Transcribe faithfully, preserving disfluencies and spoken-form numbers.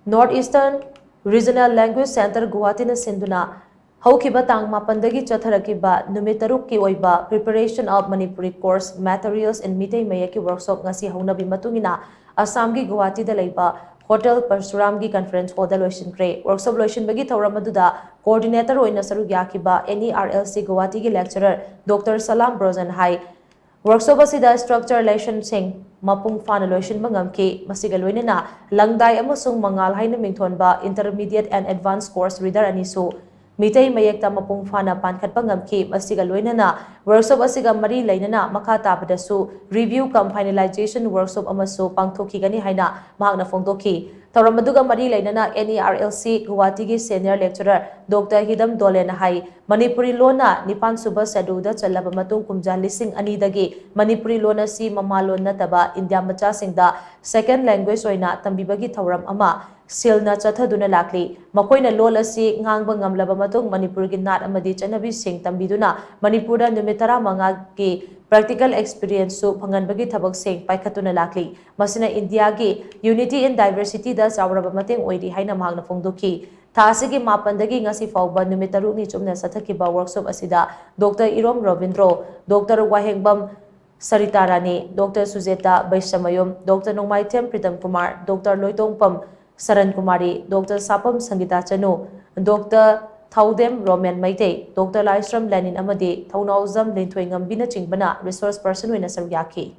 North Eastern Regional Language Centre Guwahati ꯅ ꯁꯤꯟꯗꯨꯅ ꯍꯧꯈꯤꯕ ꯇꯥꯡ ꯃꯥꯄꯟꯗꯒꯤ ꯆꯠꯊꯔꯛꯈꯤꯕ ꯅꯨꯃꯤꯠ ꯇꯔꯨꯛꯀꯤ ꯑꯣꯏꯕ Preparation of Manipuri Course Materials in Meitei ꯃꯌꯦꯛꯀꯤ workshop ꯉꯁꯤ ꯍꯧꯅꯕꯤ ꯃꯇꯨꯡ ꯏꯟꯅ ꯑꯁꯥꯝꯒꯤ ꯒꯨꯋꯥꯍꯥꯇꯤꯗ ꯂꯩꯕ Hotel ꯄꯔꯁꯨꯔꯥꯝꯒꯤ conference hall ꯗ ꯂꯣꯏꯁꯤꯟꯈ꯭ꯔꯦ꯫ Workshop ꯂꯣꯏꯁꯤꯟꯕꯒꯤ ꯊꯧꯔꯝ ꯑꯗꯨꯗ coordinator ꯑꯣꯏꯅ ꯁꯔꯨꯛ ꯌꯥꯈꯤꯕ N E R L C ꯒꯨꯋꯥꯍꯥꯇꯤꯒꯤ lecturer Doctor ꯁꯂꯥꯝ ꯕ꯭ꯔꯣꯖꯟ ꯍꯥꯏ, workshop ꯑꯁꯤꯗ structure ꯂꯦꯁꯟꯁꯤꯡ ꯃꯄꯨꯡ ꯐꯥꯅ ꯂꯣꯏꯁꯤꯟꯕ ꯉꯝꯈꯤ꯫ ꯃꯁꯤꯒ ꯂꯣꯏꯅꯅ ꯂꯪꯗꯥꯏ ꯑꯃꯁꯨꯡ ꯃꯉꯥꯜ ꯍꯥꯏꯅ ꯃꯤꯡꯊꯣꯟꯕ Intermediate and Advanced Course Reader ꯑꯅꯤꯁꯨ ꯃꯤꯇꯩ ꯃꯌꯦꯛꯇ ꯃꯄꯨꯡ ꯐꯥꯅ ꯄꯥꯟꯈꯠꯄ ꯉꯝꯈꯤ꯫ ꯃꯁꯤꯒ ꯂꯣꯏꯅꯅ workshop ꯑꯁꯤꯒ ꯃꯔꯤ ꯂꯩꯅꯅ ꯃꯈꯥ ꯇꯥꯕꯗꯁꯨ review cum finalization workshop ꯑꯃꯁꯨ ꯄꯥꯡꯊꯣꯛꯈꯤꯒꯅꯤ ꯍꯥꯏꯅ ꯃꯍꯥꯛꯅ ꯐꯣꯡꯗꯣꯛꯈꯤ꯫ ꯊꯧꯔꯝ ꯑꯗꯨꯒ ꯃꯔꯤ ꯂꯩꯅꯅ N E R L C ꯒꯨꯋꯥꯍꯥꯇꯤꯒꯤ senior lecturer Doctor ꯍꯤꯗꯝ ꯗꯣꯂꯦꯅ ꯍꯥꯏ, ꯃꯅꯤꯄꯨꯔꯤ ꯂꯣꯟꯅ ꯅꯤꯄꯥꯟ ꯁꯨꯕ schedule ꯗ ꯆꯜꯂꯕ ꯃꯇꯨꯡ ꯀꯨꯝꯖꯥ ꯂꯤꯁꯤꯡ ꯑꯅꯤꯗꯒꯤ ꯃꯅꯤꯄꯨꯔꯤ ꯂꯣꯟ ꯑꯁꯤ ꯃꯃꯥ ꯂꯣꯟ ꯅꯠꯇꯕ ꯏꯟꯗꯤꯌꯥ ꯃꯆꯥꯁꯤꯡꯗ second language ꯑꯣꯏꯅ ꯇꯝꯕꯤꯕꯒꯤ ꯊꯧꯔꯝ ꯑꯃ ꯁꯤꯜꯅ ꯆꯠꯊꯗꯨꯅ ꯂꯥꯛꯂꯤ꯫ ꯃꯈꯣꯏꯅ ꯂꯣꯜ ꯑꯁꯤ ꯉꯥꯡꯕ ꯉꯝꯂꯕ ꯃꯇꯨꯡ ꯃꯅꯤꯄꯨꯔꯒꯤ ꯅꯥꯠ ꯑꯃꯗꯤ ꯆꯠꯅꯕꯤꯁꯤꯡ ꯇꯝꯕꯤꯗꯨꯅ ꯃꯅꯤꯄꯨꯔꯗ ꯅꯨꯃꯤꯠ ꯇꯔꯥꯃꯉꯥꯒꯤ practical experience ꯁꯨ ꯐꯪꯍꯟꯕꯒꯤ ꯊꯕꯛꯁꯤꯡ ꯄꯥꯏꯈꯠꯇꯨꯅ ꯂꯥꯛꯂꯤ꯫ ꯃꯁꯤꯅ ꯏꯟꯗꯤꯌꯥꯒꯤ Unity in Diversity ꯗ ꯆꯥꯎꯔꯕ ꯃꯇꯦꯡ ꯑꯣꯏꯔꯤ ꯍꯥꯏꯅ ꯃꯍꯥꯛꯅ ꯐꯣꯡꯗꯣꯛꯈꯤ꯫ ꯊꯥ ꯑꯁꯤꯒꯤ ꯃꯥꯄꯟꯗꯒꯤ ꯉꯁꯤ ꯐꯥꯎꯕ ꯅꯨꯃꯤꯠ ꯇꯔꯨꯛꯅꯤ ꯆꯨꯞꯅ ꯆꯠꯊꯈꯤꯕ workshop ꯑꯁꯤꯗ Doctor ꯏꯔꯣꯝ ꯔꯣꯕꯤꯟꯗ꯭ꯔꯣ, Doctor ꯋꯥꯍꯦꯡꯕꯝ ꯁꯔꯤꯇꯥ ꯔꯥꯅꯤ, Doctor ꯁꯨꯖꯦꯇꯥ ꯕꯩꯁꯃꯌꯨꯝ, Doctor ꯅꯣꯡꯃꯥꯏꯊꯦꯝ ꯄ꯭ꯔꯤꯇꯝ ꯀꯨꯃꯥꯔ, Doctor ꯂꯣꯏꯇꯣꯡꯄꯝ ꯁꯔꯟ ꯀꯨꯃꯥꯔꯤ, Doctor ꯁꯥꯄꯝ ꯁꯪꯒꯤꯇꯥ ꯆꯅꯨ, Doctor ꯊꯧꯗꯦꯝ ꯔꯣꯃꯦꯟ ꯃꯩꯇꯩ, Doctor ꯂꯥꯏꯁ꯭ꯔꯝ ꯂꯦꯅꯤꯟ ꯑꯃꯗꯤ ꯊꯧꯅꯥꯎꯖꯝ ꯂꯤꯟꯊꯣꯏꯉꯝꯕꯤꯅꯆꯤꯡꯕꯅ resource person ꯑꯣꯏꯅ ꯁꯔꯨꯛ ꯌꯥꯈꯤ꯫